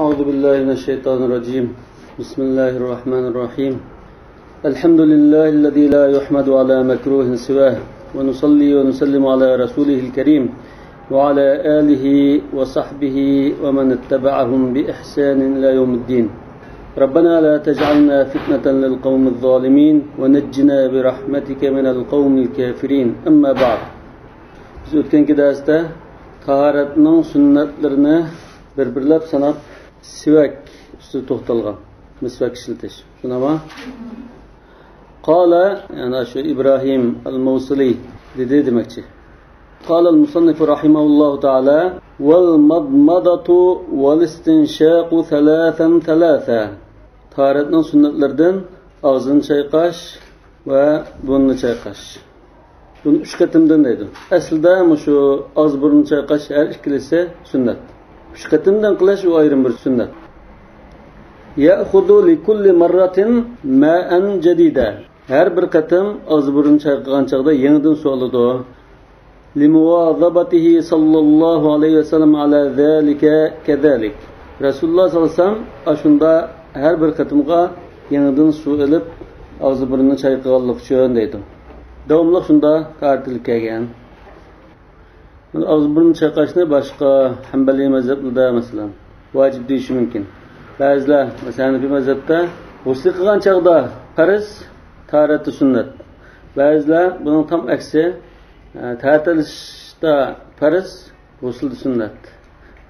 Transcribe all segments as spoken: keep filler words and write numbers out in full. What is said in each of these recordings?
أعوذ بالله من الشيطان الرجيم. بسم الله الرحمن الرحيم. الحمد لله الذي لا يحمد على مكروه سواه، ونصلي ونسلم على رسوله الكريم وعلى آله وصحبه ومن اتبعهم بإحسان إلى يوم الدين. ربنا لا تجعلنا فتنة للقوم الظالمين ونجنا برحمتك من القوم الكافرين. أما بعد. بىز ئۆتكەنكى دەرستە تاھارەتنىڭ سۈننەتلىرىنى بىر-بىرلەپ ساناپ، سىۋەك ئۈستىدە توختالغان. مىسۋاك ئىشلىتىش. شۇنداقمۇ؟ قال، يەنى شۇ ئىبراھىم ئەل مۇۋسىلى دېدى دېمەكچى. قال المصنف رحمه الله تعالى: والمضمضة والاستنشاق ثلاثا ثلاثا. تاھارەتنىڭ سۈننەتلىرىدىن ئاغزىنى چايقاش ۋە بۇرنىنى چايقاش. بۇنى ئۈچ قېتىمدىن دەيدۇ. ئەسلىدە مۇشۇ ئاغزى بۇرنىنى چايقاش ھەر ئىككىلىسى سۈننەت. ئۈچ قېتىمدىن قىلىش ئۇ ئايرىم بىر سۈننەت. يأخذ لكل مرة ماء جديدا. ھەر بىر قېتىم ئاغزى بۇرنىنى چايقىغان چاغدا يېڭىدىن سۇ ئالىدۇ. لمواظبته صلى الله عليه وسلم على ذلك كذلك. رەسۇلۇللاھ سەللەللاھۇ ئەلەيھى ۋەسەللەم ئاشۇندا ھەر بىر قېتىمغا يېڭىدىن سۇ ئېلىپ، ئاغزى بۇرنىنى چايقىغانلىقى ئۈچۈن دەيدۇ. داۋاملىق شۇندا تارتىلىپ كەلگەن. ئاغزى بۇرنىنى چايقاشنى باشقا ھەمبەلىي مەزھەپلەردە، مەسىلەن، ۋاجىپ دېيىشى مۇمكىن. بەزىلەر، مەسىلەن، ھەنىپىي مەزھەپتە غۇسلى قىلغان چاغدا پەرز، تارەتتە سۈننەت. بەزىلەر بۇنىڭ تام ئەكسى، ئە، تارەتتە پەرز، غۇسلدا سۈننەت.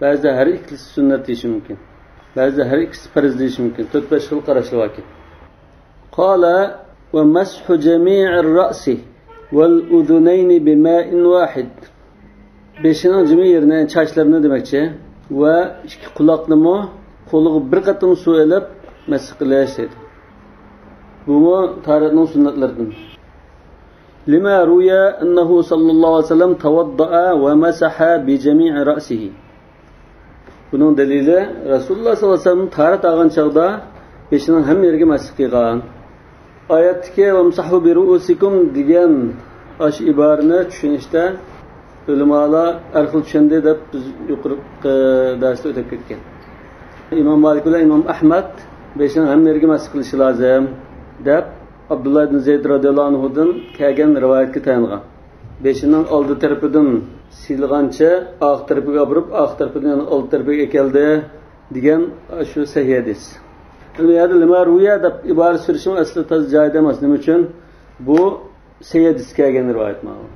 بەزىدە ھەر ئىككىلىسى سۈننەت دېيىشى مۇمكىن. بەزىدە ھەر ئىككىسى پەرز دېيىشى مۇمكىن. تۆت-بەش خىل قاراشلار باركەن. قال: ومسح جميع الرأس والأذنين بماء واحد. بېشىنىڭ جىمى يېرىنى، چاچلىرىنى دېمەكچى، ۋە ئىككى قۇلاقنىمۇ قولىغا بىر قېتىم سۇ ئېلىپ مەسىھ قىلىش دەيدۇ. بۇمۇ تاھارەتنىڭ سۈننەتلىرىدىن. لما روي أنه صلى الله عليه وسلم توضأ ومسح بجميع رأسه. بۇنىڭ دەلىلى، رەسۇلۇللاھ سەللەللاھۇ ئەلەيھى ۋەسەللەم تاھارەت ئالغان چاغدا بېشىنىڭ ھەممە يېرىگە مەسىھ قىلغان. ئايەتتىكى «وامسحوا برؤوسكم» دېگەن ئاشۇ ئىبارىنى چۈشىنىشتە ئۆلىمالار ھەر خىل چۈشەندى دەپ بىز يۇقىرىقى دەرستە ئۆتۈپ كەتكەن. ئىمام مالىك بىلەن ئىمام ئەھمەد بېشىنىڭ ھەممە يېرىگە مەسىھ قىلىشى لازىم دەپ، ئابدۇللا ئىبن زەيد رازىياللاھۇ ئەنھۇدىن كەلگەن رىۋايەتكە تايانغان. بېشىنىڭ ئالدى تەرىپىدىن سىيلىغانچە ئارقا تەرىپىگە ئاپىرىپ، ئارقا تەرىپىدىن يەنە ئالدى تەرىپىگە ئەكەلدى دېگەن شۇ سەھىھ ھەدىس. ئەمدى بۇ يەردە لما روي دەپ ئىبارە سۈرۈشنىڭ ئەسلى تازا جايىدا ئەمەس. نېمە ئۈچۈن؟ بۇ سەھىھ ھەدىستە كەلگەن رىۋايەت مانا.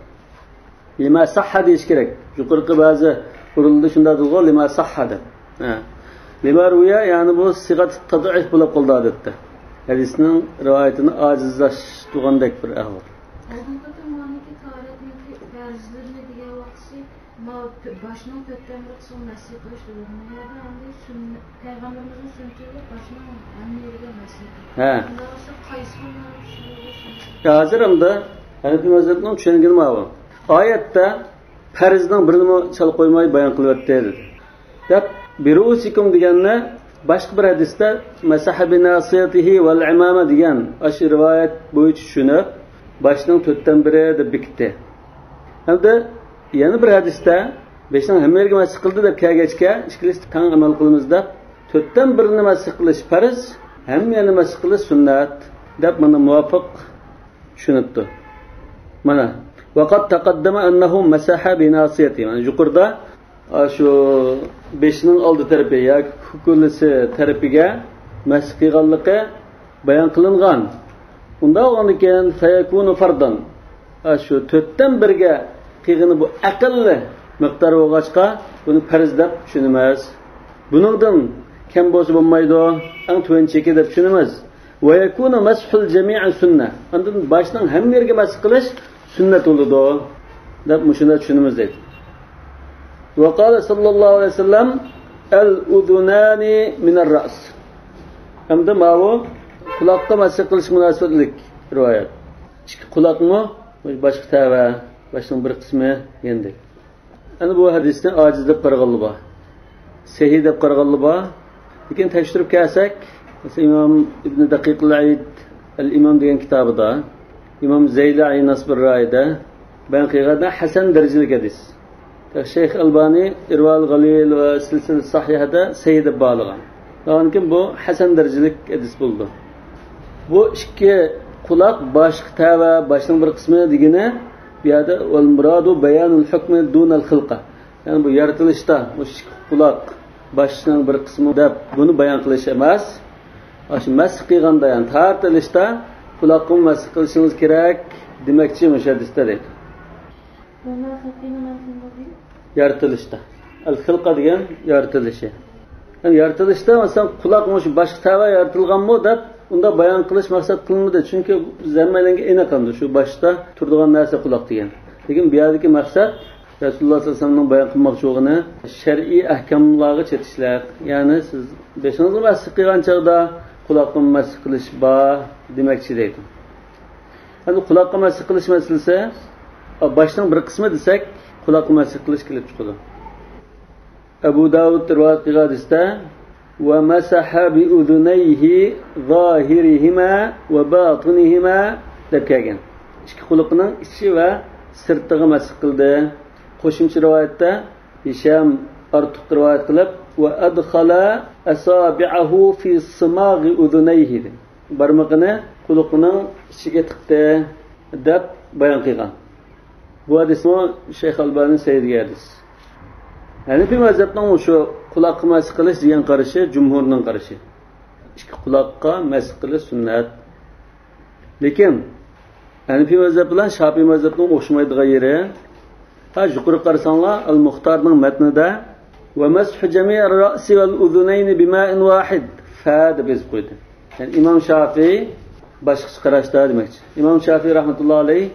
لما صح دېيىش كېرەك. يۇقىرىقى بەزى ئورۇنلاردا شۇنداق دېدىغۇ، لما صح دەپ. ھە. لما روي، يەنى بۇ سىغەت تەزئىف بولۇپ قالدى ئادەتتە. ھەدىسنىڭ رىۋايىتىنى ئاجىزلاشتۇرغاندەك بىر ئەھۋال. ئالدىنقى قېتىم مانىكى تاھارەتنىڭكى پەرزلىرىنى دېگەن ۋاقتىسى، ماۋۇ تۆ-، باشنىڭ تۆتتىن بىر قىسمىنى مەسىھ قىلىش دېگەن. بۇ يەردە ئەمدى سۈننە-، پەيغەمبىرىمىزنىڭ سۈننىتى بولۇپ، باشنىڭ ھەممە يېرىگە مەسىھ قىلىش. ھە. شۇنداق بولسا، قايسى بىرىنى چۈشىنىدۇ؟ ھازىر ئەمدى ھەنەپىي مەزھەپنىڭ چۈشەنگىنى ماۋۇ. ئايەتتە پەرزنىڭ بىرىنىمۇ چالا قويماي بايان قىلىۋەتتى دېدى. دەپ، بىرۇئۇسىكۇم دېگەننى باشقا بىر ھەدىستە مەسەھە بىناسىيەتىھى ۋەل ئىمامە دېگەن ئاشۇ رىۋايەت بويىچە چۈشىنىپ، باشنىڭ تۆتتىن بىرى دەپ بېكىتتى. ھەمدە يەنە بىر ھەدىستە بېشىنىڭ ھەممە يېرىگە مەسىھ قىلدى دەپ كەلگەچكە، ئىككىلىسى تەڭ ئەمەل قىلىمىز دەپ، تۆتتىن بىرىنى مەسىھ قىلىش پەرز، ھەممە يەرنى مەسىھ قىلىش سۈننەت دەپ مانا مۇۋاپىق چۈشىنىپتۇ. مانا، ۋەقەد تەقەددەمە ئەننەھۇ مەسەھە بىناسىيەتى. مانا يۇقىرىدا، ئا، شۇ بېشىنىڭ ئالدى تەرىپى ياكى كۈكۈلىسى تەرىپىگە مەسىھ قىلغانلىقى بايان قىلىنغان. ئۇنداق بولغاندىكىن، فەيەكۇنۇ فەردەن. ئا، شۇ تۆتتىن بىرگە قىلغىنى بۇ ئەقەللىي مىقدار بولغاچقا، بۇنى پەرز دەپ چۈشىنىمىز. بۇنىڭدىن كەم بولسا بولمايدۇ، ئەڭ تۆۋەن چېكى دەپ چۈشىنىمىز. ۋەيەكۇنۇ مەسھۇل جەمىئى سۈننە. ئاندىن باشنىڭ ھەممە يېرىگە مەسىھ قىلىش سۈننەت بولىدۇ، دەپ مۇشۇنداق چۈشىنىمىز دەيدۇ. ۋەقالە ساللاللاھۇ ئەلەيھى ۋەسەللەم، ئەل ئۇزۇنانى مىنەر رەس. ھەمدە ماۋۇ قۇلاققا مەسىھ قىلىش مۇناسىۋەتلىك رىۋايەت. ئىككى قۇلاقمۇ باشقا تەۋە، باشنىڭ بىر قىسمى دېگەندەك. ئەنە بۇ ھەدىسنى ئاجىز دەپ قارىغانلار بار. سەھىھ دەپ قارىغانلار بار. لېكىن تەكشۈرۈپ كەلسەك، مەسىلەن، ئىمام ئىبنى دەقىقىل ئەيد ئەل ئىمام دېگەن كىتابىدا، ئىمام زەيلەئى نەسبۇر رايىدا بايان قىلغاندا ھەسەن دەرىجىلىك ھەدىس. شەيخ ئەلبانى ئىرۋال غەلىل ۋە سىلسىلە سەھىھەدە سەھىھ دەپ باھالىغان. ئاندىن كېيىن بۇ ھەسەن دەرىجىلىك ھەدىس بولىدۇ. بۇ ئىككى قۇلاق باشقا تەۋە، باشنىڭ بىر قىسمى دېگىنى، بۇ يەردە ۋەل مۇرادۇ بەيانۇل ھۇكمى دۇنەل خىلقە. يەنى بۇ يارىتىلىشتا مۇشۇ ئىككى قۇلاق باشنىڭ بىر قىسمى دەپ بۇنى بايان قىلىش ئەمەس. ئاشۇ مەسخ قىلغاندا، يەنى تارتىلىشتا قۇلاققىمۇ مەسخ قىلىشىڭىز كېرەك دېمەكچى مۇشۇ ھەدىستە دەيدۇ. يارىتىلىشتا. ئەل خىلقە دېگەن يارىتىلىشى. يەنى يارىتىلىشتا، مەسىلەن، قۇلاق مۇشۇ باشقا تەۋە يارىتىلغانمۇ دەپ ئۇنداق بايان قىلىش مەقسەت قىلىنمىدى. چۈنكى بىز ھەممەيلەنگە ئېنىق ئەمدى شۇ باشتا تۇرىدىغان نەرسە قۇلاق دېگەن. لېكىن بۇ يەردىكى مەقسەت رەسۇلۇللاھ سەللەللاھۇ ئەلەيھى ۋەسەللەمنىڭ بايان قىلماقچى بولغىنى شەرئىي ئەھكاملارغا چېتىشلىق. يەنى سىز بېشىڭىزغا مەسخ قىلغان چاغدا قۇلاققا مەسخ قىلىش بار دېمەكچى دەيدۇ. ئەمدى قۇلاققا مەسخ قىلىش مەسىلىسى، باشنىڭ بىر قىسمى دېسەك، قۇلاققا مەسخ قىلىش كېلىپ چىقىدۇ. ئەبۇ داۋۇد رىۋايەت قىلغان ھەدىستە، «ومسح بأذنيه ظاهرهما وباطنهما» دەپ كەلگەن. ئىككى قۇلىقىنىڭ ئىچى ۋە سىرتىغا مەسخ قىلدى. قوشۇمچە رىۋايەتتە، ھىشام ئارتۇق رىۋايەت قىلىپ، «وأدخل أصابعه في صماغ أذنيه» دېدى. بارمىقىنى قۇلىقىنىڭ ئىچىگە تىقتى دەپ بايان قىلغان. بۇ ھەدىسمۇ شەيخ ئەلبانى سەھىھ دېگەن ھەدىس. ھەنىفىي مەزھەپنىڭ شۇ قۇلاققا مەسخ قىلىش دېگەن قارىشى جۇمھۇرنىڭ قارىشى. ئىككى قۇلاققا مەسخ قىلىش سۈننەت. لېكىن ھەنىفىي مەزھەپ بىلەن شاپىئىي مەزھەپنىڭ ئوخشىمايدىغان يېرى، ھە، يۇقىرى قارىساڭلار، ئەل مۇختارنىڭ مەتنىدە، «ومسح جميع الرأس والأذنين بماء واحد» فە دەپ يېزىپ قويدى. يەنى ئىمام شافىئىي باشقىچە قاراشتا دېمەكچى. ئىمام شافىئىي رەھمەتۇللا ئەلەيھ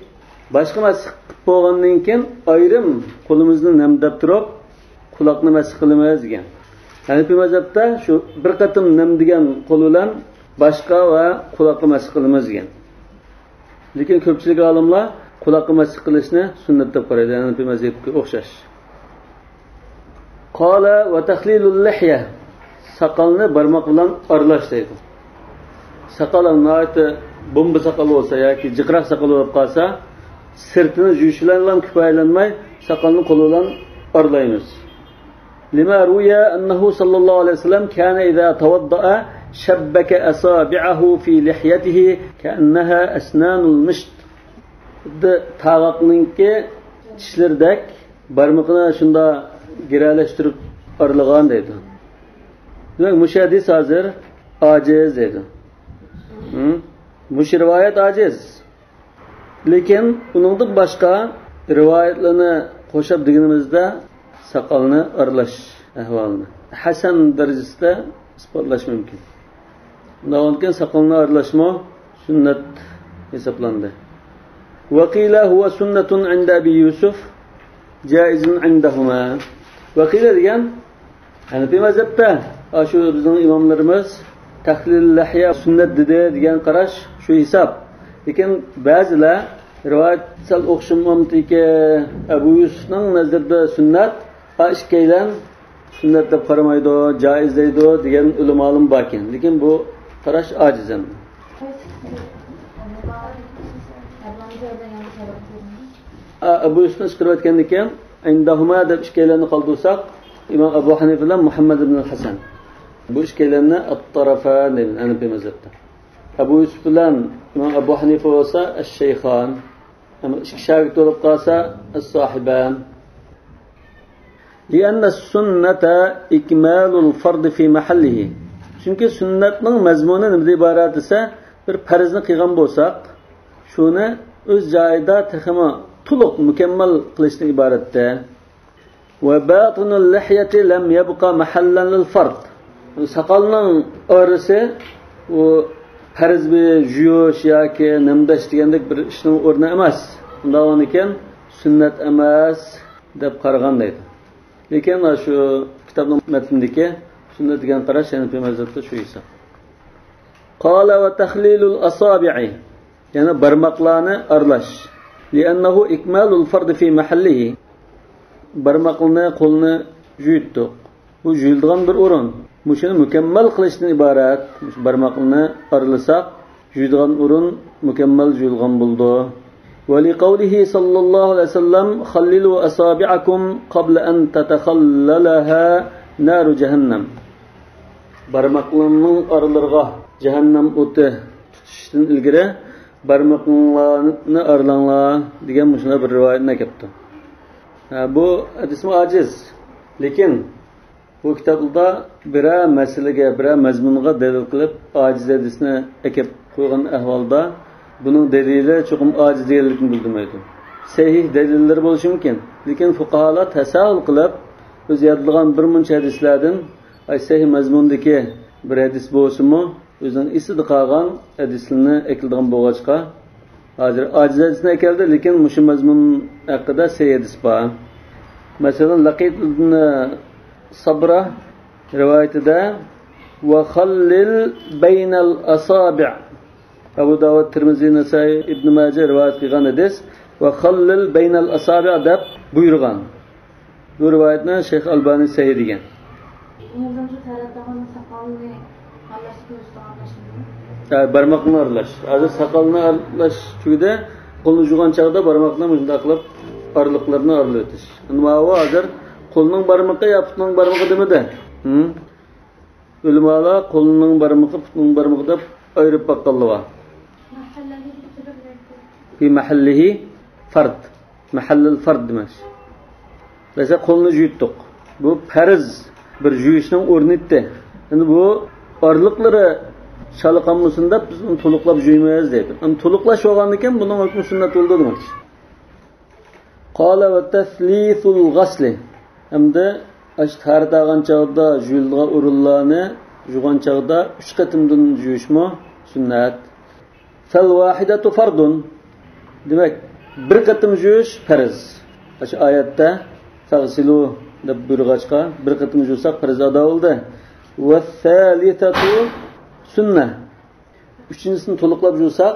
باشقا مەسخ قىلىپ بولغاندىن كېيىن ئايرىم قولىمىزنى نەمدەپ تۇرۇپ، قۇلاقنى مەسخ قىلىمىز دېگەن. ھەنىپىي مەزھەپتە شۇ بىر قېتىم نەمدىگەن قول بىلەن باشقا ۋە قۇلاققا مەسخ قىلىمىز دېگەن. لېكىن كۆپچىلىك ئالىملار قۇلاققا مەسخ قىلىشنى سۈننەت دەپ قارايدۇ، ھەنىپىي مەزھەپكە ئوخشاش. قال وتخليل اللحية، ساقالنى بارماق بىلەن ئارىلاش دەيدۇ. ساقال ناھايىتى بومبا ساقال بولسا ياكى جىقراق ساقال بولۇپ قالسا، سىرتىنى يۇيۇش بىلەنلا كۇپايىلەنمەي، ساقالنى قول بىلەن ئارىلايمىز. لما روي أنه صلى الله عليه وسلم كان إذا توضأ شبك أصابعه في لحيته كأنها أسنان المشط. خۇددى تاغاقنىڭكى چىشلىرىدەك بارمىقىنى شۇنداق گىرەلەشتۈرۈپ ئارىلىغان دەيدۇ. دېمەك، مۇشۇ ھەدىس ھازىر ئاجىز دەيدۇ. ھە؟ مۇشۇ رىۋايەت ئاجىز. لېكىن ئۇنىڭدىن باشقا رىۋايەتلەرنى قوشاپ دېگىنىمىزدە، ساقالنى ئارىلاش ئەھۋالىنى ھەسەن دەرىجىسىدە ئىسپاتلاش مۇمكىن. ئۇنداق بولغاندىكىن ساقالنى ئارىلاشمۇ سۈننەت ھېسابلاندى. وقيل هو سنة عند أبي يوسف جائز عندهما. ۋەقىلە دېگەن ھەنىپىي مەزھەپتە، ئاشۇ بىزنىڭ ئىماملىرىمىز تەخلىل لەھيە سۈننەت دېدى دېگەن قاراش شۇ ھېساب. لېكىن بەزىلەر رىۋايەت سەل ئوخشىمامتىكى، ئەبۇ يۈسۈفنىڭ نەزىرىدە سۈننەت، ئا، ئىككىيلەن سۈننەت دەپ قارىمايدۇ، جائىز دەيدۇ دېگەن ئۆلىمالىمۇ باركەن. لېكىن بۇ قاراش ئاجىز ئەمدى. ئا، ئەبۇ يۈسۈفنى چىقىرىۋەتكەندىن كېيىن، ئىندەھۇما دەپ ئىككىيلەننى قالدۇرساق، ئىمام ئەبۇ ھەنىفە بىلەن مۇھەممەد ئىبن ھەسەن. بۇ ئىككىيلەننى ئەتتەرەفەن دەيمىز ھەنىپىي مەزھەپتە. ئەبۇ يۈسۈف بىلەن ئىمام ئەبۇ ھەنىفە بولسا ئەششەيخان. ئەمما ئىككى شاگىرت بولۇپ قالسا ئەسساھىبان. لأن السنة إكمال الفرض في محله. چۈنكى سۈننەتنىڭ مەزمۇنى نېمىدىن ئىبارەت دېسە، بىر پەرزنى قىلغان بولساق، شۇنى ئۆز جايىدا تېخىمۇ تولۇق، مۇكەممەل قىلىشتىن ئىبارەتتە. وباطن اللحية لم يبق محلا للفرض. ساقالنىڭ ئارىسى ئۇ پەرز بىر يۇيۇش ياكى نەمدەش دېگەندەك بىر ئىشنىڭ ئورنى ئەمەس. ئۇنداق بولغاندىكىن سۈننەت ئەمەس دەپ قارىغان دەيدۇ. لېكىن شۇ كىتابنىڭ مەتنىدىكى سۈننەت دېگەن قاراش ھەنىپىي مەزھەپتە شۇ ھېساب. قال وتخليل الأصابع. يەنى بارماقلارنى ئارىلاش. لأنه إكمال الفرض في محله. بارماقلىرىنى، قولنى يۇيۇتتۇق. بۇ يۇيۇلىدىغان بىر ئورۇن. مۇشۇنى مۇكەممەل قىلىشتىن ئىبارەت. مۇشۇ بارماقلىرىنى ئارىلىساق، يۇيىدىغان ئورۇن مۇكەممەل يۇيۇلغان بولىدۇ. ولقوله صلى الله عليه وسلم: خللوا أصابعكم قبل أن تتخللها نار جهنم. بارماقلارنىڭ ئارىلىرىغا جەھەننەم ئوتى تۇتۇشتىن ئىلگىرى بارمىقىڭلارنى ئارىلاڭلار دېگەن مۇشۇنداق بىر رىۋايەتنى ئەكەپتۇ. ھە، بۇ ھەدىسمۇ ئاجىز. لېكىن بۇ كىتابلاردا بىرەر مەسىلىگە، بىرەر مەزمۇنغا دەلىل قىلىپ ئاجىز ھەدىسنى ئەكەپ قويغان ئەھۋالدا، بۇنىڭ دەلىلى چوقۇم ئاجىز دېگەنلىكنى بىلدۈرمەيدۇ. سەھىھ دەلىللىرى بولۇشى مۇمكىن. لېكىن فۇقاھالار تەساھۇل قىلىپ، ئۆزى يادلىغان بىر مۇنچە ھەدىسلەردىن، ئاي، سەھىھ مەزمۇندىكى بىر ھەدىس بولسىمۇ، ئۆزىنىڭ ئېسىدە قالغان ھەدىسلىرىنى ئەكېلىدىغان بولغاچقا، ھازىر ئاجىز ھەدىسنى ئەكەلدى، لېكىن مۇشۇ مەزمۇن ھەققىدە سەھىھ ھەدىس بار. مەسىلەن، لەقىت ئىبن سابرا رىۋايىتىدە، «وخلل بين الأصابع». ئەبۇ داۋۇد، تىرمىزى، نەسائىي، ئىبن ماجە رىۋايەت قىلغان ھەدىس، «وخلل بين الأصابع» دەپ بۇيرۇغان. بۇ رىۋايەتنى شەيخ ئەلبانى سەھىھ دېگەن. ئۇنىڭدىن شۇ تەرەپ تاغىنىڭ ساقالىنى ئارىلاش قىلىشقا ئارىلاشمىدىمۇ؟ ھە، بارماقنى ئارىلاش. ھازىر ساقالنى ئارىلاش تۈگىدى، قولنى يۇغان چاغدا بارماقنى مۇشۇنداق قىلىپ ئارىلىقلىرىنى ئارىلىۋېتىش. ئەمما ئۇ ھازىر قولنىڭ بارمىقى يا پۇتنىڭ بارمىقى دېمىدى. ھىم؟ ئۆلىمالار قولنىڭ بارمىقى، پۇتنىڭ بارمىقى دەپ ئايرىپ باققانلار بار. في محله فرض. مەھەللىل فەرد دېمەك. مەسىلەن، قولنى جۇيۇتتۇق. بۇ پەرز بىر جۇيۇشنىڭ ئورنى ئىدى. ئەمدى بۇ ئارىلىقلىرى چالا قالمىسۇن دەپ، بىز ئۇنى تولۇقلاپ جۇيىمىز دەيدۇ. ئەمدى تولۇقلاش بولغاندىكىن بۇنىڭ ھۆكمى سۈننەت بولىدۇ دېمەك. قال وتثليث الغسل. ئەمدى ئاشۇ تەھارەت ئالغان چاغدا جۇيۇلىدىغان ئورۇنلارنى جۇغان چاغدا ئۈچ قېتىمدىن جۇيۇشمۇ سۈننەت. فالواحدة فرض. دېمەك، بىر قېتىم جۇيۇش پەرز. ئاشۇ ئايەتتە «فاغسلوا» دەپ بۇيرۇغاچقا، بىر قېتىم جۇساق پەرز ئادا بولدى. والثالثة سنة. ئۈچىنچىسىنى تولۇقلاپ جۇساق،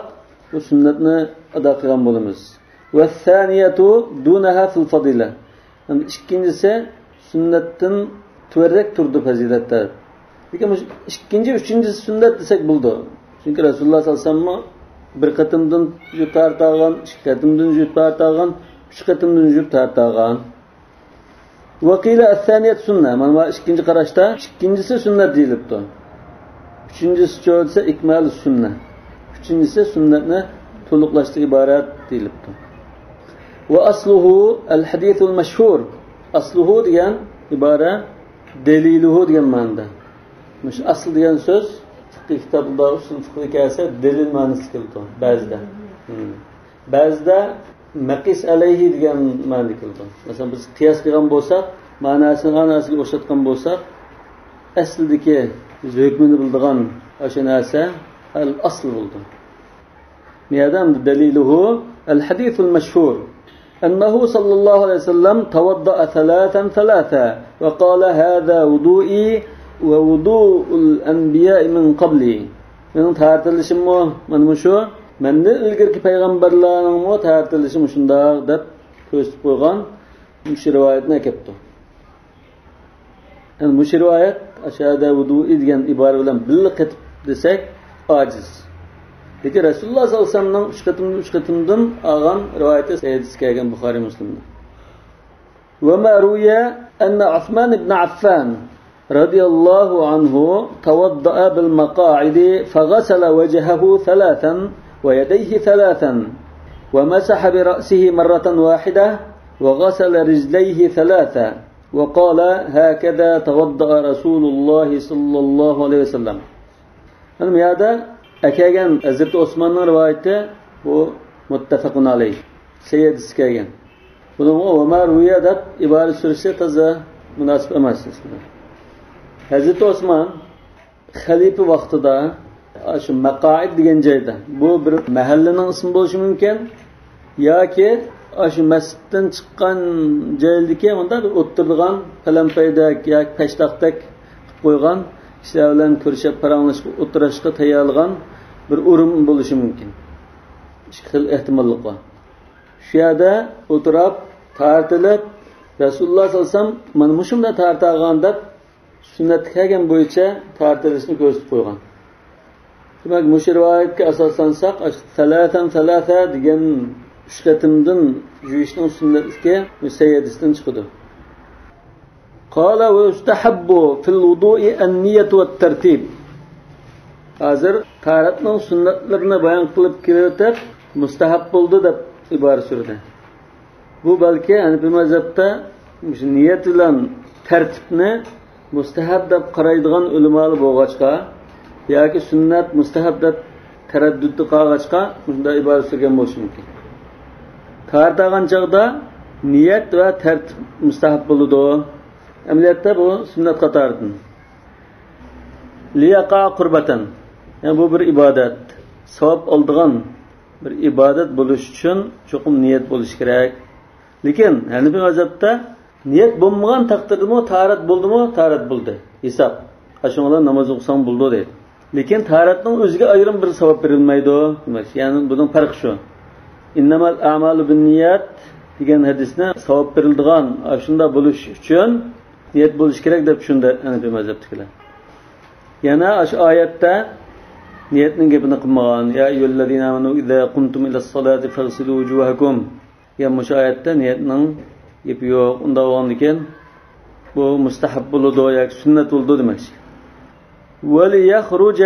بۇ سۈننەتنى ئادا قىلغان بولىمىز. والثانية دونها في الفضيلة. ئىككىنچىسى سۈننەتتىن تۆۋەنرەك تۇرىدۇ پەزىلەتتە. لېكىن مۇشۇ ئىككىنچى، ئۈچىنچىسى سۈننەت دېسەك بولىدۇ. چۈنكى رەسۇلۇللا ساللاللاھۇ ئەلەيھى ۋەسەللەممۇ بىر قېتىمدىن جۇيۇپ تارتالغان، ئىككى قېتىمدىن جۇيۇپ تارتالغان، ئۈچ قېتىمدىن جۇيۇپ تارتالغان. وقيل الثانية سنة. مانا بۇ ئىككىنچى قاراشتا ئىككىنچىسى سۈننەت دېيىلىپتۇ. ئۈچىنچىسىچۇ دېسە، إكمال السنة. ئۈچىنچىسى سۈننەتنى تولۇقلاشتىن ئىبارەت دېيىلىپتۇ. وأصله الحديث المشهور. ئەسلۇھۇ دېگەن ئىبارە دەلىلۇھۇ دېگەن مەنىدە. مۇشۇ ئەسل دېگەن سۆز فىقھىي كىتابلاردا، ئۇسۇل فىقھىدا كەلسە دەلىل مەنىسىدە كېلىدۇ بەزىدە. ھىم. بەزىدە مەقىس ئەلەيھى دېگەن مەنىدە كېلىدۇ. مەسىلەن، بىز قىياس قىلغان بولساق، مەناسىنى ئەنە ئەسلىگە ئوخشاتقان بولساق، ئەسلىدىكى بىز ھۆكمىنى بىلىدىغان ئاشۇ نەرسە ئەل ئەسل بولىدۇ. بۇ يەردە ئەمدى دەلىلۇھۇ الحديث المشهور أنه صلى الله عليه وسلم توضأ ثلاثا ثلاثا وقال: هذا وضوئي ووضوء الأنبياء من قبلي. مېنىڭ تارتىلىشىممۇ مانا مۇشۇ، مەندىن ئىلگىرىكى پەيغەمبەرلەرنىڭمۇ تارتىلىشى مۇشۇنداق دەپ كۆرسىتىپ قويغان مۇشۇ رىۋايەتنى ئەكەپتۇ. يەنى مۇشۇ رىۋايەت ئاشۇ يەردە ۋۇدۇئى دېگەن ئىبارە بىلەن بىللە قېتىپ دېسەك ئاجىز. لېكىن رەسۇلۇللا ساللاللاھۇ ئەلەيھى ۋەسەللەمنىڭ ئۈچ قېتىمدىن، ئۈچ قېتىمدىن ئالغان رىۋايىتى سەھىھتە كەلگەن بۇخارىي مۇسلىمدا. وما روي أن عثمان بن عفان رضي الله عنه توضأ بالمقاعد فغسل وجهه ثلاثا ويديه ثلاثا ومسح برأسه مرة واحدة وغسل رجليه ثلاثا وقال: هكذا توضأ رسول الله صلى الله عليه وسلم. مانا بۇ يەردە ئەكەلگەن ھەزرىتى ئوسماننىڭ رىۋايىتى، بۇ مۇتتەپەقۇن ئەلەيھ، سەھىھ ھەدىستە كەلگەن. بۇنىڭغا ۋەما رۇۋىيە دەپ ئىبارە سۈرسە تازا مۇناسىپ ئەمەس ئەسلىدە. ھەزرىتى ئوسمان خەلىپە ۋاقتىدا شۇ مەقائىد دېگەن جايدا، بۇ بىر مەھەللىنىڭ ئىسمى بولۇشى مۇمكىن، ياكى ئاشۇ مەسچىتتىن چىققان جايدىكى مۇنداق بىر ئولتۇرىدىغان پەلەمپەيدەك ياكى پەشتاقتەك قىلىپ قويغان، كىشىلەر بىلەن كۆرۈشۈپ، پاراڭلىشىپ، ئولتۇرۇشقا تەييارلىغان بىر ئورۇن بولۇشى مۇمكىن. ئىككى خىل ئېھتىماللىق بار. شۇ يەردە ئولتۇرۇپ، تارتىلىپ، رەسۇلۇللا ساللاللاھۇ ئەلەيھى ۋەسەللەم مانا مۇشۇنداق تارتالغان دەپ سۈننەتتە كەلگەن بويىچە تارتىلىشنى كۆرسىتىپ قويغان. دېمەك، مۇشۇ رىۋايەتكە ئاساسلانساق، ئاشۇ سەلەسەن سەلەسە دېگەن ئۈچ قېتىمدىن يۇيۇشنىڭ سۈننەتلىكى مۇشۇ سەھىھ ھەدىستىن چىقىدۇ. قال ويستحب في الوضوء النية والترتيب. ھازىر تاھارەتنىڭ سۈننەتلىرىنى بايان قىلىپ كېلىۋېتىپ، مۇستەھەب بولدى دەپ ئىبارە سۈردى. بۇ بەلكى ھەنىپىي مەزھەپتە مۇشۇ نىيەت بىلەن تەرتىپنى مۇستەھەب دەپ قارايدىغان ئۆلىمالار بولغاچقا ياكى سۈننەت، مۇستەھەب دەپ تەرەددۇتتا قالغاچقا مۇشۇنداق ئىبارە سۈرگەن بولۇشى مۇمكىن. تاھارەت ئالغان چاغدا نىيەت ۋە تەرتىپ مۇستەھەب بولىدۇ. ئەمەلىيەتتە بۇ سۈننەت قاتارىدىن. ليقع قربة. يەنى بۇ بىر ئىبادەت. ساۋاب ئالىدىغان بىر ئىبادەت بولۇش ئۈچۈن چوقۇم نىيەت بولۇشى كېرەك. لېكىن ھەنىپىي مەزھەپتە نىيەت بولمىغان تەقدىردىمۇ تاھارەت بولدىمۇ، تاھارەت بولدى. ھېساب. ئاشۇنىڭ بىلەن ناماز ئوقۇساڭ بولىدۇ دەيدۇ. لېكىن تاھارەتنىڭ ئۆزىگە ئايرىم بىر ساۋاب بېرىلمەيدۇ دېمەكچى. يەنى بۇنىڭ پەرقى شۇ. إنما الأعمال بالنيات دېگەن ھەدىسنى ساۋاب بېرىلىدىغان، ئاشۇنداق بولۇش ئۈچۈن نىيەت بولۇشى كېرەك دەپ چۈشەندى ھەنىپىي مەزھەپتىكىلەر. يەنە ئاشۇ ئايەتتە نىيەتنىڭ گېپىنى قىلمىغان. يا أيها الذين آمنوا إذا قمتم إلى الصلاة فاغسلوا وجوهكم. يا مۇشۇ ئايەتتە نىيەتنىڭ گېپى يوق. ئۇنداق بولغاندىكىن بۇ مۇستەھەب بولىدۇ ياكى سۈننەت بولىدۇ دېمەكچى. وليخرج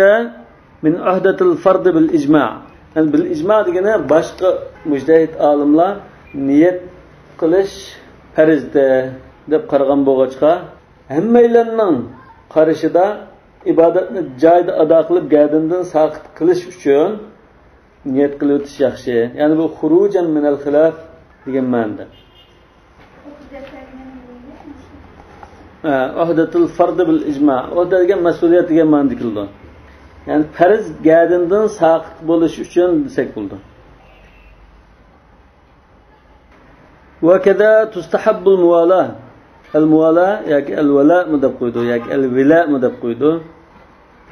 من عهدة الفرض بالإجماع. يەنى بىل ئىجما دېگىنى باشقا مۇجتەھىد ئالىملار نىيەت قىلىش پەرزدە دەپ قارىغان بولغاچقا، ھەممەيلەننىڭ قارىشىدا ئىبادەتنى جايىدا ئادا قىلىپ، گەدىنىدىن ساقىت قىلىش ئۈچۈن نىيەت قىلىۋېتىش ياخشى. يەنى بۇ خروجا من الخلاف دېگەن مەنىدە. ھە، عهدة الفرض بالإجماع. ئۆھدە دېگەن مەسئۇلىيەت دېگەن مەنىدە كېلىدۇ. يەنى پەرز گەدىنىدىن ساقىت بولۇش ئۈچۈن دېسەك بولىدۇ. وكذا تستحب الموالاة. ئەل مۇۋالا ياكى ئەل ۋەلامۇ دەپ قويىدۇ، ياكى ئەل ۋىلامۇ دەپ قويىدۇ.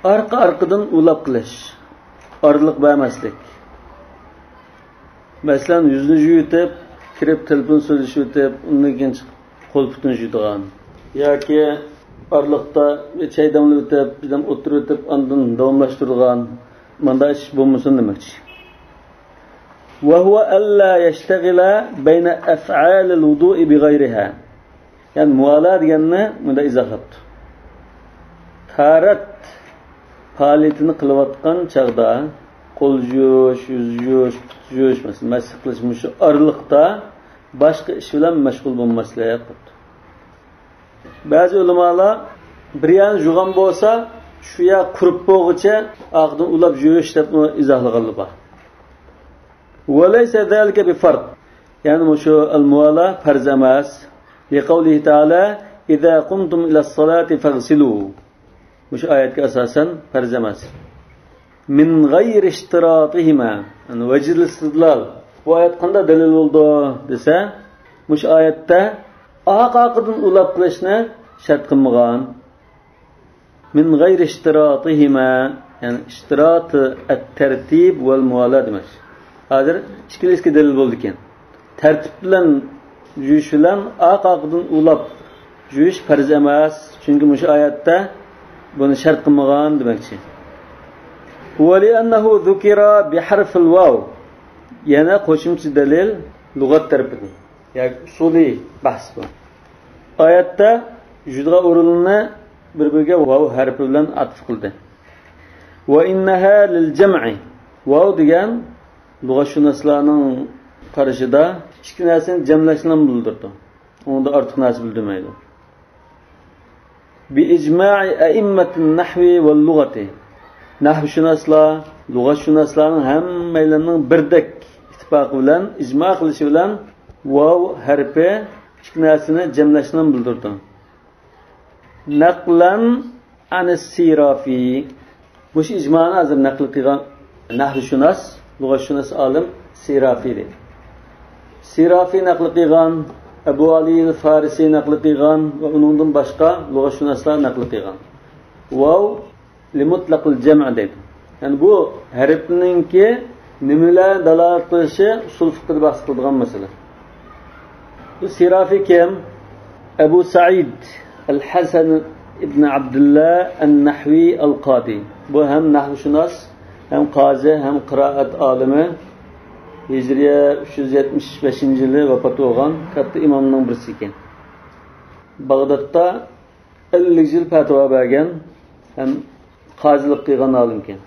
ئارقا-ئارقىدىن ئۇلاپ قىلىش، ئارىلىق بەرمەسلىك. مەسىلەن، يۈزنى يۇيۇۋېتىپ، كىرىپ تېلېفون سۆزلىشىۋېتىپ، ئۇندىن كېيىن چىقىپ قول-پۇتىنى يۇيىدىغان. ياكى ئارىلىقتا چاي دەملىۋېتىپ، بىردەم ئولتۇرۇۋېتىپ، ئاندىن داۋاملاشتۇرىدىغان. مۇنداق ئىش بولمىسۇن دېمەكچى. وهو ألا يشتغل بين أفعال الوضوء بغيرها. يەنى مۇۋالا دېگەننى مۇنداق ئىزاھلاپتۇ. تاھارەت پائالىيىتىنى قىلىۋاتقان چاغدا قول يۇيۇش، يۈز يۇيۇش، پۇت يۇيۇش، مەسىلەن، مەسح قىلىش، مۇشۇ ئارىلىقتا باشقا ئىش بىلەن مەشغۇل بولماسلىق دەپتۇ. بەزى ئۆلىمالار بىر يەرنى يۇغان بولسا، شۇ يەر قۇرۇپ بولغۇچە ئارقىدىن ئۇلاپ يۇيۇش دەپمۇ ئىزاھلىغانلار بار. وليس ذلك بفرض. يەنى مۇشۇ ئەل مۇۋالا پەرز ئەمەس. لقوله تعالى: إذا قمتم إلى الصلاة فاغسلوا. مۇشۇ ئايەتكە ئاساسەن پەرز ئەمەس. من غير اشتراطهما. يەنى ۋەجھۇل ئىستىدلال. بۇ ئايەت قانداق دەلىل بولىدۇ دېسە، مۇشۇ ئايەتتە ئارقا-ئارقىدىن ئۇلاپ قىلىشنى شەرت قىلمىغان. من غير اشتراطهما، يەنى اشتراط الترتيب والموالاة دېمەكچى. ھازىر ئىككىلىسىگە دەلىل بولىدىكەن. تەرتىپ بىلەن يۇيۇش بىلەن ئارقا-ئارقىدىن ئۇلاپ يۇيۇش پەرز ئەمەس، چۈنكى مۇشۇ ئايەتتە بۇنى شەرت قىلمىغان دېمەكچى. ولأنه ذكر بحرف الواو. يەنە قوشۇمچە دەلىل لۇغەت تەرىپىدىن. ياكى ئۇسۇلىي بەھس بۇ. ئايەتتە يۈزىدىغان ئورۇننى بىر-بىرىگە ۋاۋ ھەرپى بىلەن ئاتىپ قىلدى. وإنها للجمع. ۋاۋ دېگەن لۇغەتشۇناسلارنىڭ قارىشىدا ئىككى نەرسىنى جەملەشنى بىلدۈرىدۇ. ئۇنىڭدا ئارتۇق نەرسە بىلدۈرمەيدۇ. بإجماع أئمة النحو واللغة. نەھۋشۇناسلار، لۇغەتشۇناسلارنىڭ ھەممەيلەننىڭ بىردەك ئىتتىپاقى بىلەن، ئىجما قىلىشى بىلەن ۋاۋ ھەرپى ئىككى نەرسىنى جەملەشنى بىلدۈرىدۇ. نقلا عن السيرافي. مۇشۇ ئىجمانى ھازىر نەقىل قىلغان نەھۋشۇناس، لۇغەتشۇناس ئالىم سىرافى دەيدۇ. سىرافى نەقىل قىلغان، ئەبۇ ئەلى فارسى نەقىل قىلغان ۋە ئۇنىڭدىن باشقا لۇغەتشۇناسلار نەقىل قىلغان. ۋاۋ لىمۇتلەقىل جەمئ دەيدۇ. يەنى بۇ ھەرپنىڭكى نېمىلەر دالالەت قىلىشى ئۇسۇل فىقھىدا بەھس قىلىدىغان مەسىلە. بۇ سىرافى كىم؟ ئەبۇ سەئىد ئەل-ھەسەن ئىبن ئابدۇللا ئەن-نەھۋى ئەل-قادى. بۇ ھەم نەھۋشۇناس، ھەم قازى، ھەم قىرائەت ئالىمى. ھىجرىيە ئۈچ يۈز يەتمىش بەشىنچى يىلى ۋاپات بولغان كاتتا ئىمامنىڭ بىرسى ئىكەن. باغدادتا ئەللىك يىل پەتىۋا بەرگەن ھەم قازىلىق قىلغان ئالىمكەن.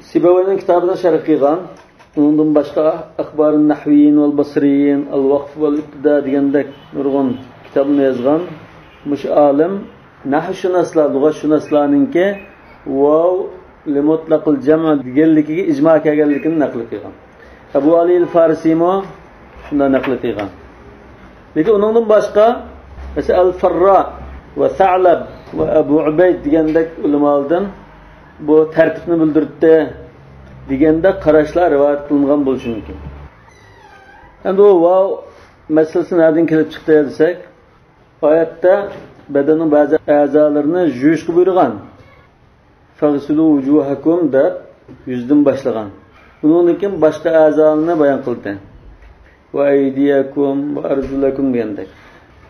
سىبەۋەينىڭ كىتابىنى شەرھ قىلغان. ئۇنىڭدىن باشقا ئەخبارۇن نەھۋىيين ۋەل باسرىيين، ئەل ۋەقف ۋەل ئىبتىدا دېگەندەك نۇرغۇن كىتابنى يازغان مۇشۇ ئالىم نەھۋشۇناسلار، لۇغەتشۇناسلارنىڭكى ۋاۋ لىمۇتلەقىل جەمئ دېگەنلىكىگە ئىجما كەلگەنلىكىنى نەقىل قىلغان. ئەبۇ ئالىيىل فارسىيمۇ شۇنداق نەقىل قىلغان. لېكىن ئۇنىڭدىن باشقا، مەسىلەن، ئەل فەررا ۋە سەئلەب ۋە ئەبۇ ئۇبەيد دېگەندەك ئۆلىمالاردىن بۇ تەرتىپنى بىلدۈرتتى دېگەندەك قاراشلار رىۋايەت قىلىنغان بولۇشى مۇمكىن. ئەمدى بۇ ۋاۋ مەسىلىسى نەدىن كېلىپ چىقتى دېسەك، ئايەتتە بەدەننىڭ بەزى ئەزالىرىنى يۇيۇشقا بۇيرۇغان. فاغسلوا وجوهكم دەپ يۈزدىن باشلىغان. ئۇنىڭدىن كېيىن باشقا ئەزالارنى بايان قىلدى. وأيديكم وأرجلكم دېگەندەك.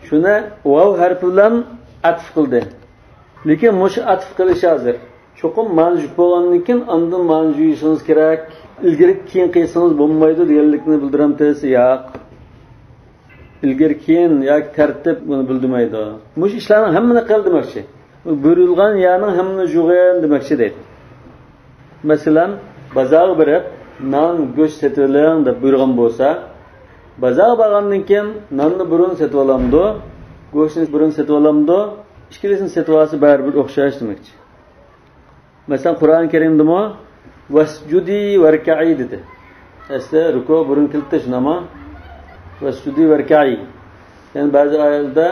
شۇنى ۋاۋ ھەرپى بىلەن ئەتىپ قىلدى. لېكىن مۇشۇ ئەتىپ قىلىش ھازىر چوقۇم مانا يۇيۇپ بولغاندىن كېيىن ئاندىن مانا يۇيۇشىڭىز كېرەك، ئىلگىرى كېيىن قىلسىڭىز بولمايدۇ دېگەنلىكنى بىلدۈرەمتى دېسە ياق. ئىلگىرى كېيىن ياكى تەرتىپ بۇنى بىلدۈرمەيدۇ. مۇشۇ ئىشلارنىڭ ھەممىنى قىل دېمەكچى. بۇيرۇلغان يەرنىڭ ھەممىنى يۇغىن دېمەكچى دەيدۇ. مەسىلەن، بازارغا بېرىپ نان، گۆش سېتىۋېلىڭ دەپ بۇيرۇغان بولسا، بازارغا بارغاندىن كېيىن ناننى بۇرۇن سېتىۋالامدۇ، گۆشنى بۇرۇن سېتىۋالامدۇ، ئىككىلىسىنى سېتىۋالسا بەرىبىر ئوخشاش دېمەكچى. مەسىلەن، قۇرئان كەرىمدىمۇ «ۋەسجۇدى ۋەركەئى» دېدى. ئەسلى رۇكۇ بۇرۇن كېلىپتۇ، شۇنداقمۇ؟ «ۋەسجۇدى ۋەركەئى». يەنە بەزى ئايەتلەردە